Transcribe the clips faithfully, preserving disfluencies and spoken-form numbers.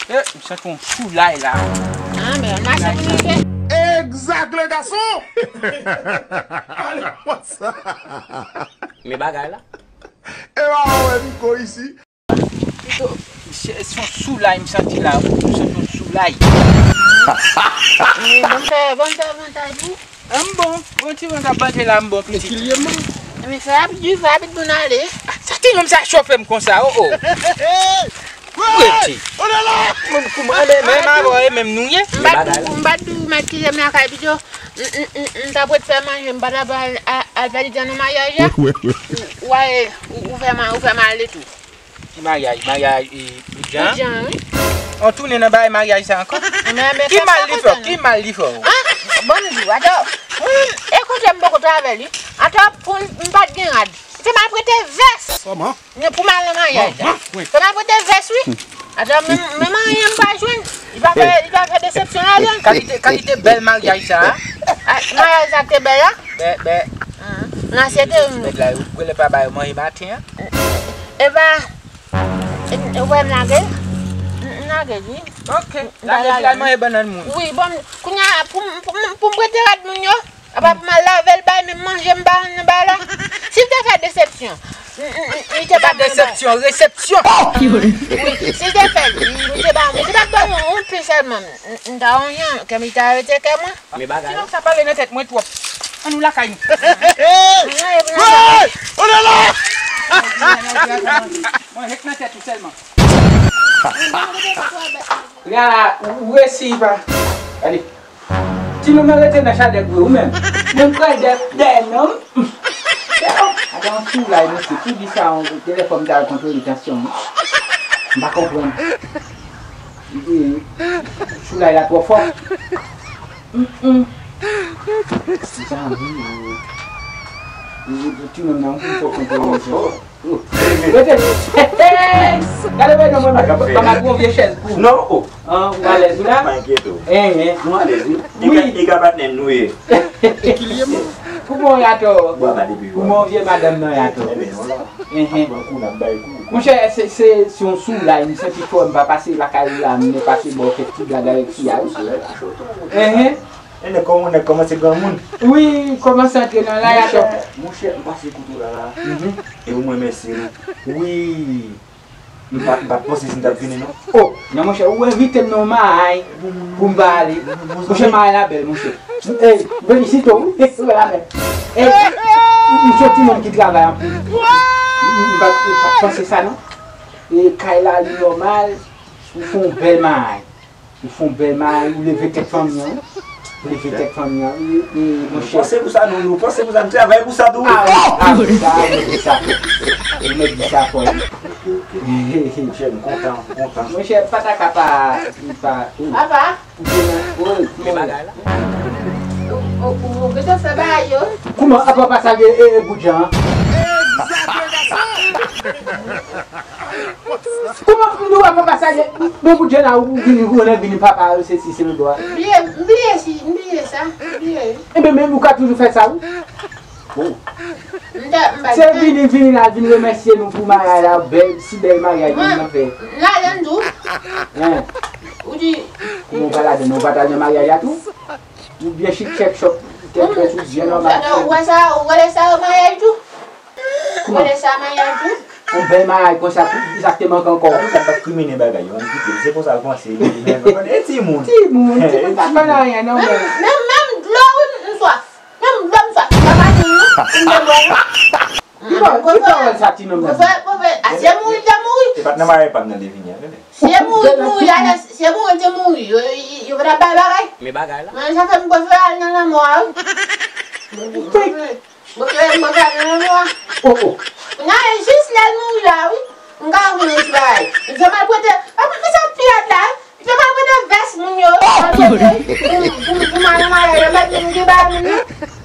Eh, m santi yon soulay la. Ah, men mache pou nou fè. Exact, le garçon! Allez, what's up? Men bagay la. E pa wè Miko isi. Pito, se se yon soulay m santi la, wi. M santi yon soulay. Eh, bon, fè, bon, fè avantaj, wi. M bon, bon ti van k ap bante la, m bon pitit. Kilye man. Men fè ap di, fè ap di moun ale. Sa ti nonm sa chofe m konsa, oh, oh. Rete. Mwen kouman, e menm avè w, e menm nou ye. M pa t di w, m pa t di w mèt kite m lakay pito. M, m, m, m t ap ret fè manje, m pa t ap al, a, al valide nan maryaj la. Wè, ou, ou fè m, ou fè m ale tou. Ki maryaj? Maryaj, e, Boudjan? Boudjan, wi. Ou tounen nan bagay maryaj sa ankò? Ki mal li fè w? Ki mal li fè w? Ah, bon, m di w, atò, hmm, e kote m poko travay li. Atò, pou m, m pa t gen rad. Se m al prete vès. Kòman? Pou m al nan maryaj la. Se m al prete vès, wi. Atò, men, men manyen m pa jwenn. Li pa fè, li pa fè desepsyon ladan. Kalite, kalite bèl maryaj sa a. Ah, maryaj sa te bèl la? Bè, bè. Nan se te. Nèg la, yo, gwe lè pa ba yo manje maten an. Epa, e, e, wè m lage l. M, m lage l, wi. Ok. Lage l, al manje bannann moun. Wi, bon, kounye a, pou m, pou m, pou m prete rad moun yo, apa pou m al lave l bay, menm manje m pa nan bay la. Si l te fè desepsyon, m, m, m, li te pa desepsyon, resepsyon. Wi, si l te fè, m, li te pa, li te pa ban yon, yon pen sèlman. M, m, m ta yon yon, kè m li ta rete kè mwen. Men bagay. Ti nonm sa pale nan tèt mwen twòp. Ann nou lakay nou. Hey! On est là! Mwen ret nan tèt ou sèlman. Rara, ou resi pa. Gade. Ti nonm nan rete nan chadèk vre ou menm. Mwen kwè dè, dè nonm. Gade yon soulay mesye. Ki di sa yon telefòn ta kontwole tansyon m. M pa konprann. Soulay la twò fò. Mm, mm. Zanmi, ti nonm nan, ou fò konprann misye. Rete. Gade mwen non, mwen, mwen, mwen, mwen, mwen, vye chèz pou. Non, oh. An, ou alèz ou la? Pa enkyete w. Eh, eh. Nou alèz, wi. Wi. E ka patnè m nou ye. Kouman w ye atò? Bwa ba depi jwa. Kouman w vye madanm nan ye atò? Enben, wala. Enhen. Pran kou, n ap bay kou. Monchè, se, se, se yon soulay, m santi fò, m pa pase lakay ou la, m pase bò kèk ti blag avèk fi a, wi. Enhen. E nèg kòm, nèg kòmanse granmoun. Wi, kòmanse antre nan laj atò. Monchè, monchè, m pase kote w la la. Mhm. E ou mwen mèsi, wi. Wi. M pa, m pa t panse si m t ap vini, non. Oh, non, monchè, ou envite m nan yon maray pou m pa ale. Monchè, maray la bèl, monchè. Ey, m felisite w, wi. Ou wè la menm. Ey, m se yon timoun ki travay anpil. M pa, m pa t panse sa, non. E kay la, li nòmal. Ou fè yon bèl maray. Ou fè yon bèl maray, ou leve tèt fanmi an, wi. Ou leve tèt fanmi an, wi, wi, monchè. Nou panse pou sa, nou, nou panse pou sa, nou travay pou sa tou, wi. Ah, wi, ah, wi, sa, wi, sa. Ou mèt di sa fò, wi. Monchè, m kontan, m kontan. Monchè, Pataka pa, pa, wi. Papa. Wi, men bagay la. Ou, ou, ou gentan fè bagay yo. Kouman, apa pa salye, e, e, Boudjan? Kouman nou ap pase ale, men pou Djena ou vini, ou vini papa, se si, se le dwa. Bliye, bliye si, bliye sa, bliye. Enben, men ou ka toujou fè sa, wi. Bon. M ta, m pa Se gen vini, vini la, vin remèsye nou pou maryaj la, bèl, si bèl maryaj nou nan fè. Ladan tou. Hein. Ou di Kouman ou pa ladan, ou pa t al nan maryaj la tou? Ou byen chik chèk chòp, tèt fèt ou byen nòmal. Ou wè sa, ou wè sa yo maryaj tou? Kouman? Ou wè sa maryaj tou? Yon bèl maryaj konsa tou, ki sa k te manke ankò? Sa nou ka pa krimine bagay yo, ann kite l. Se konsa l panse li menm. E timoun. Timoun, timoun pa konn anyen non, men. Menm, menm dlo, wi, m swaf. Menm dlo, m swaf. Papa di m non, m te bwè non. Ki pa, ki pawòl sa ti nonm nan di? Pwofè, pwofè, a se mouri, l te mouri. E pa t nan maryaj pa m nan li vini an, tande. Se mouri, mouri, a, se mouri, l te mouri. Yo, yo, yo pa t ap bay bagay. Men bagay la. Men sa fè m prefere al nan lanmò a, wi. Mwen, mwen, mwen, mwen, mwen, mwen. Oh, oh. Nan, jis lè l mouri la, wi. M ka vin yon ti bagay. Li fè m al prete. Ah, men sa pirèt la, wi. Li fè m al prete vès moun yo. M al prete pou, pou, pou m al nan maryaj la, m pa t menm gen bagay moun yo.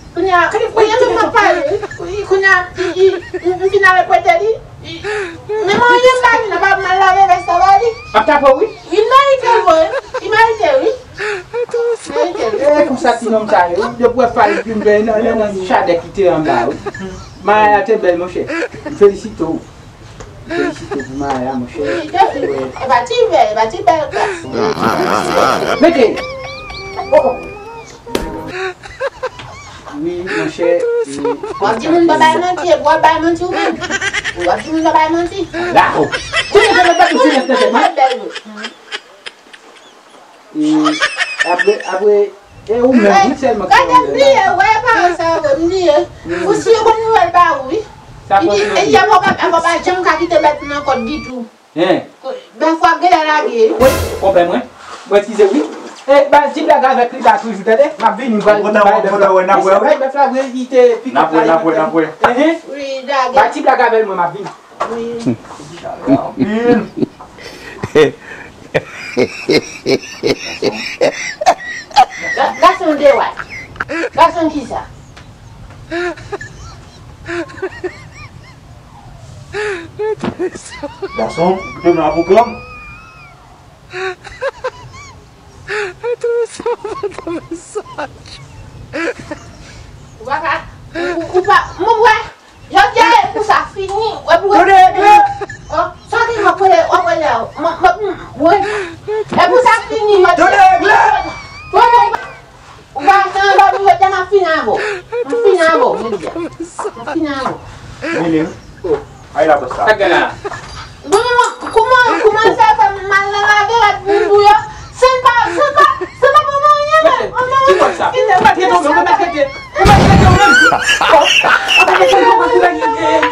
Kounye a, kounye a, menm m ap pale, wi. Kounye a, i, i, m, m fin al prete li. Men mwen, m pa vin, m ap mal lave vès la ba li. Ap tape w, wi. Li merite l vre. Li merite, wi. Merite l. E konsa ti nonm sa yo, wi. Depi w fè l vin ben nan, nan, nan chadèk ki te anba, wi. Maryaj la te bèl, monchè. M felisite w. Felisite pou Maya, monchè. Wi, e pa ti bèl, e pa ti bèl klas. Mete! Oh, oh. Wi, monchè. W ap di moun pa bay manti, epi w ap bay manti ou menm. W ap di moun pa bay manti. La, oh. Kounye a, mwen pa tou silans nan tèt mwen. E apre, apre, e ou menm, wi, sèlman ki... Gade, m bliye, wè, pawòl sa yo, m bliye. Ou si yo konn nouvèl pa ou, wi. Li di, e, y a papa, papa janm ka kite bèt nan kòd ditou. Hein? Bèf w ap genlè lage. Wi, konpè mwen. Mwen eskize, wi. E, ba, ti blag avèk li la toujou, tande? M ap vini, m pral, m pral bèf la. Kontan wè, n ap wè, wi. Bèf la, vre, li te pikòt la, n ap wè, n ap wè, n ap wè. Hein? Wi, lage. Ba, ti blag avè l, mwen, m ap vini. Wi. Anpil. Ga-, gason de wè. Gason kisa? Gason, ou te nan pwogram? Ou pa ka, ou, ou, ou pa, mwen wè. Jodi a, e pou sa fini, e pou... Tande, regle! Oh, sa ki mwen kwele, mwen kwele, mwen, mwen, mwen, e pou sa fini, jodi a. Tande, regle! Mwen, mwen, ou pa fè anba pou jodi a, m ap fini avè w. M ap fini avè w, jodi a. M ap fini avè w. Mele, wi. Ay la, bòs la. Sa gen la? Bon, kouman, kouman sa fè mal nan lave rad moun pou yo? Se pa, se pa, se pa pou mwen, men. Ki pòt sa? Ou mèt rete, ou mèt rete. Ou mèt rete, ou mèt rete.